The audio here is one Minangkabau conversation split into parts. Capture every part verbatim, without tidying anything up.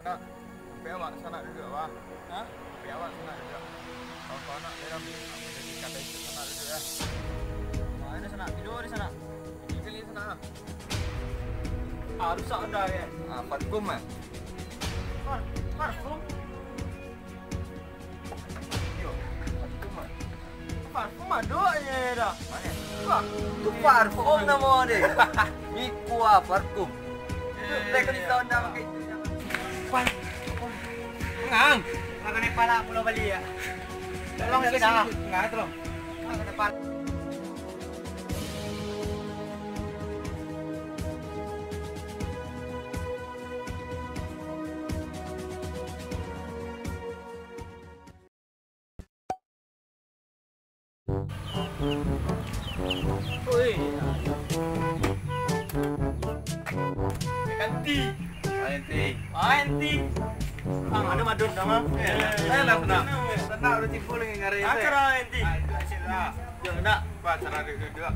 Nak, sampai awak sanak duduak, wah. Hah? Sampai awak sanak duduak. Kawan-kawan nak, dia ambil. Nak, dia kata itu sanak duduak, ya. Wah, ini sanak. Tidur di sana. Ini kali sana. Ah, rusak dah, ya. Ah, parfum, eh. Par-, parfum? Yo, parfum, eh. Parfum ado je dah. Mana? Wah, tu parfum namo dia. Mikua parfum. Dah kali tahu dah pakai itu. Pan. Ngang. Makan epala pulau Bali ya. Tolong sikit dah. Ngang, tolong. Makan epala. Oi. Ganti. Ganti. Ganti. Ah, ada madun dah, Mang. Eh, lah, senang. Senang, udah tipu lagi ngarai. Ah, cara ganti. Ah, itu asyik lah. Yo, nak. Buat cara duduk-duduk.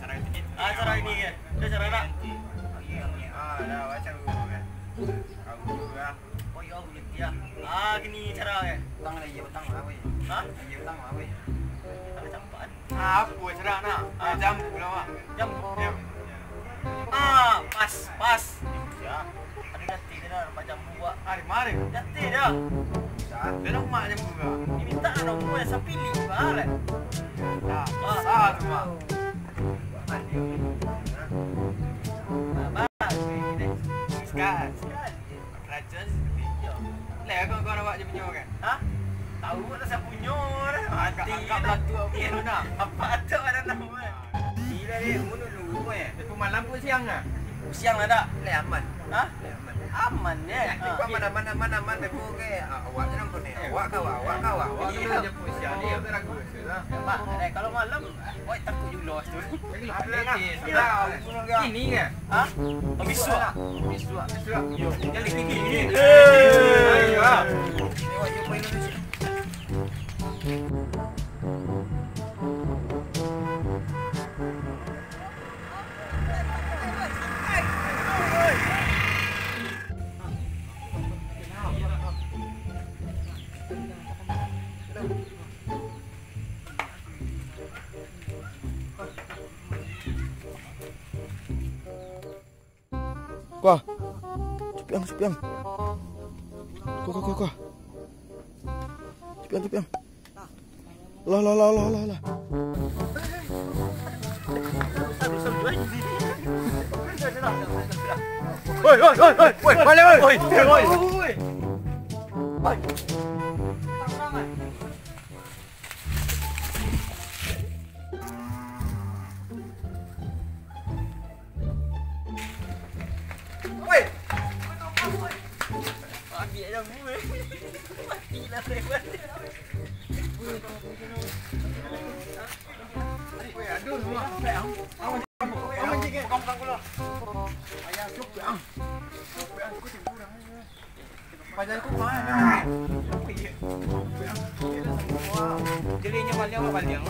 Cara ganti. Ah, cara ini, ya. Ada cara nak? Ah, dah, macam dulu, kan. Aku dulu, kan. Oh, yo, aku ganti, ya. Ah, gini cara, ya. Utang lah, iya, utang lah, weh. Hah? Iya, utang lah, weh. Utang macam apa? Apo, cara nak? Ah. Jambu lah, Mak. Jambu? Ya. Ah, pas, pas. Ya. Ada jati dia dah, nampak jambu, Wak. Ah, di mana? Jati dah. Dah. Dia dah mak jambu, Kak. Dia minta lah nombor yang sapilih, Kak. Dah. Ah. Sah tu, Mak. Abang, ini. Sekarang. Sekarang. Raja sendiri. Yo. Lah, kawan-kawan awak je punyo kan? Hah? Tahu lah siapa punyo dah. Mati. Angkat, angkat batu awak punyo dah. Apa tu ada nama? Gila dia, bunuh dulu eh. Tapi malam pun siang ah. Siang lah dak? Leh aman. Hah? Leh aman. Aman ya? Ya, ah. Aman, aman, aman, aman, bebo ke. Ah, awak je nang kene. Eh, awak kau, awak kau, awak. Iya. Dia pun siang, dia pun ragu. Mak, eh, kalau malam, oi, takut julo tu. Ada lagi, sudah. Ini ya? Hah? Bisuak. Bisuak. Bisuak. Yo, tinggal di gigi ini. Eh. Ayo, ah. Tengok, yo, main dulu sini. Kuah. Cupiang, cupiang. Kuah, kuah, kuah, kuah. Cupiang, cupiang. Lah, lah, lah, lah, lah, lah. Woi, woi, woi, woi, woi, balik, woi. Woi, woi, woi, woi. Woi. Woi. Ambiak jambu, eh. Matilah preman. Woi, aduh, aman. Aman, aman, aman, aman. Ayah, cukup, ah. Cukup, ah. Cukup, ah. Paja ko mano? Jadinya baliang, baliang.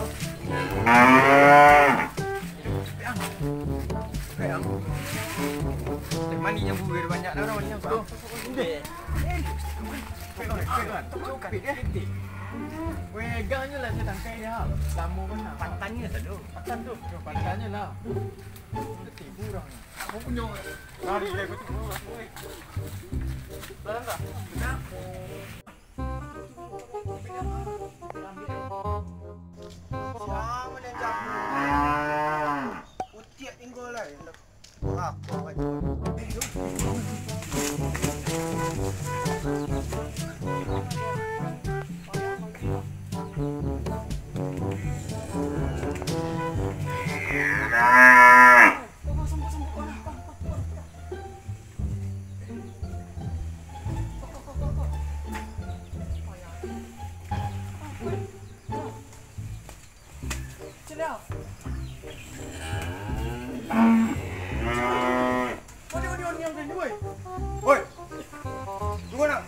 Mani jambu banyak dah, mani jambu. Pegang je lah, saya tangkai dia. Lama kan. Pantannyo tu. Pantan tu. Pantannyo lah. Tibu urang. Aku punyo. Lari deh, aku tibu urang. Jalan tak? Siapa yang jago? Utiak tinggal lah. Wah, kau aja. Oi, tunggu nak.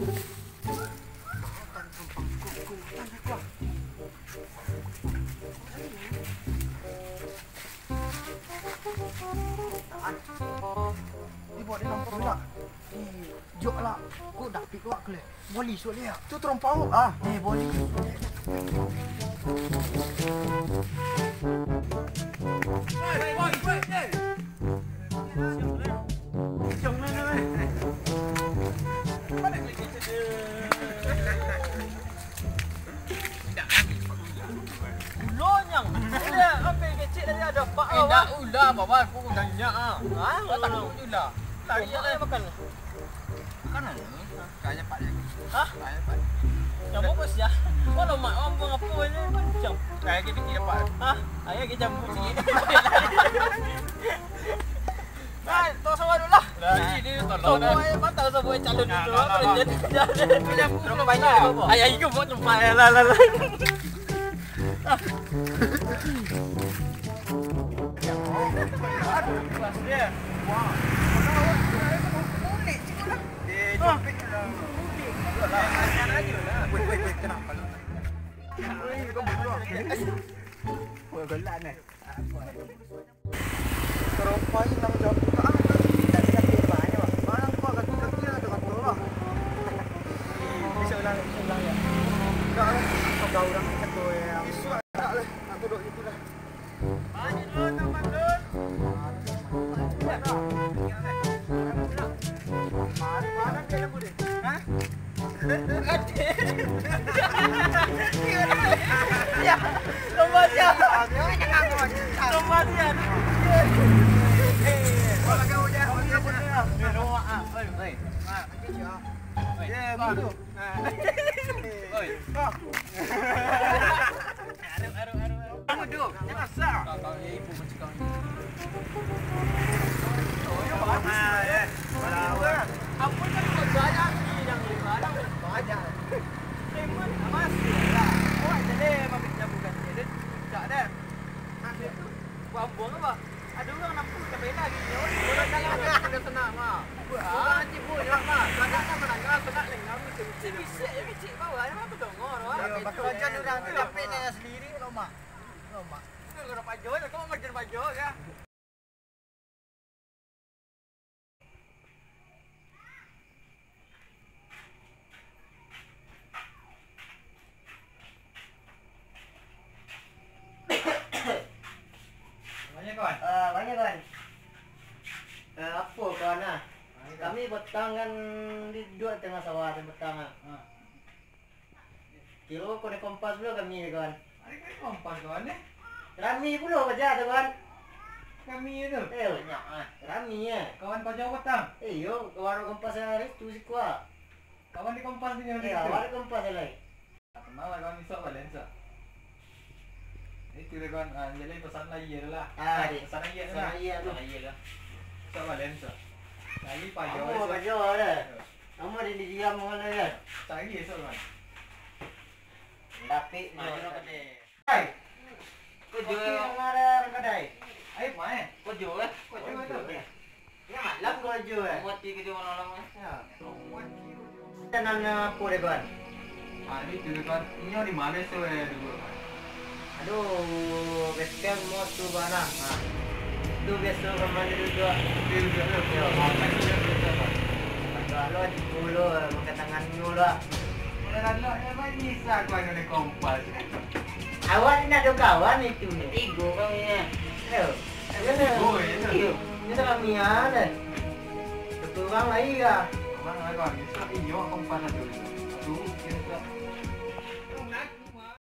Dibawa dalam tu lah. Eh, jok lah. Kok dapik awak ke leh? Boleh suak liak. Tu terompau ah. Eh, boleh. Ulo nyang. Udah, ambil kecil tadi ada pak. Eh, awak. Ndak ulo, bawa aku danyak ah. Ah, tak takut ulo. Lari lah. Makan. Makan lah. Kayaknya pak je. Hah? Kayaknya pak. Yang bagus ya. Kalau mak orang buang apa aja macam. Kayak gitu dia pak. Hah? Ayah kita campur sikit. Ah, tolong sabar dulu lah. Lah, ini tolong dah. Sabar, eh, patah sabar, eh, calon itu. Nah, nah, apa nah, jadi? Terus banyak apa? Ayah ikut buat tempat, eh, lah, lah, lah. Wah. Unik juga lah. Eh, jepit lah. Unik juga lah. Weh, weh, weh, kenapa lu? Weh, kau bodoh. Weh, gelak ni. Sarupo inang jawab tu, ah, tadi kaki banyak, Bang. Malang kau kaki-kaki lah, tu kata lah. Bisa ulang, bisa ulang, ya. Enggak lah, kau urang kata yang isuak tak lah, nak duduk itu lah. Mari dulu, teman dulu. Mari, mari, dia lampu dia. Hah? Ya, lomba siap. Lomba siap. Oi, kau. Aduh, aduh, aduh, aduh. Aduh, jangan asal. Kakak, eh, ibu macam kau ni. Oh, ya, bagus, eh. Bagus, eh. Apa tadi buat banyak ni, yang lima, dah banyak. Preman, masih lah. Awak je deh, ambil jamu kan. Dia tak ada. Masih tu, buang-buang apa? Ada urang nampak kamera lagi, nyo. Urang dalam kan sudah senang, ha. Urang nanti pun, nyo, ha. Sanak kan manangah, sanak lengah, mesti-mesti. Bicik, bicik bawah, nyo apa dongor, ha. Yo, batua. Urang tu dapek nyo sendiri, lomak. Lomak. Itu urang pajo, kau macam pajo, ya. Banyak, kawan? Ah, banyak, kawan. Eh, apo, kawan, ah? Banyak, kawan. Kami patang kan di, duduak tangah sawah, patang, ah. Ah. Kiro konek kompas pulo kami ni, kawan. Ari konek kompas, kawan, eh? Rami pulo baja tu, kawan. Kami tu? Eh, banyak, ah. Rami, eh. Kawan paja patang? Eh, iyo, kawan kompas ari tu siko. Kawan di kompas ni, eh, kawan di kompas lai. Tenang lah, kawan, isuak balen, isuak. Itu lah, kawan, ah, jadi pesan lah, iyo lah. Ah, pesan lah, iyo lah. Pesan lah, iyo lah. Isuak balen, isuak. Lagi paja, isuak. Paja lah. Iyo. Namo di diam mana ya? Cari esok, man. Tapi, hai. Kau jual. Kopi yang ada orang kedai. Ayo, main. Kau jual, eh? Kau jual tu. Ya, malam kau jual, eh? Mati kerja malam-malam, eh? Ya. Mati. Tenang, apa dia, kawan? Ah, ini tu, kawan. Inyo di mana, so, eh, dulu, kawan? Aduh, base camp mau tu bana. Ha. Tu biaso kawan dulu tu. Dulu tu. Yo. Apa tu yang biasa, kawan? Kalau di pulau, makan tangan dulu lah. Kalau nak, nak, nak, bisa, kawan, kena kompas. Awak ni nak ada kawan itu ni. Tigo kami ni. Yo. Tigo, ya, tu. Iyo. Ini tak kami ada. Satu orang lagi kah? Orang lagi, kawan. Bisa, iyo, kompas satu. Satu, bisa.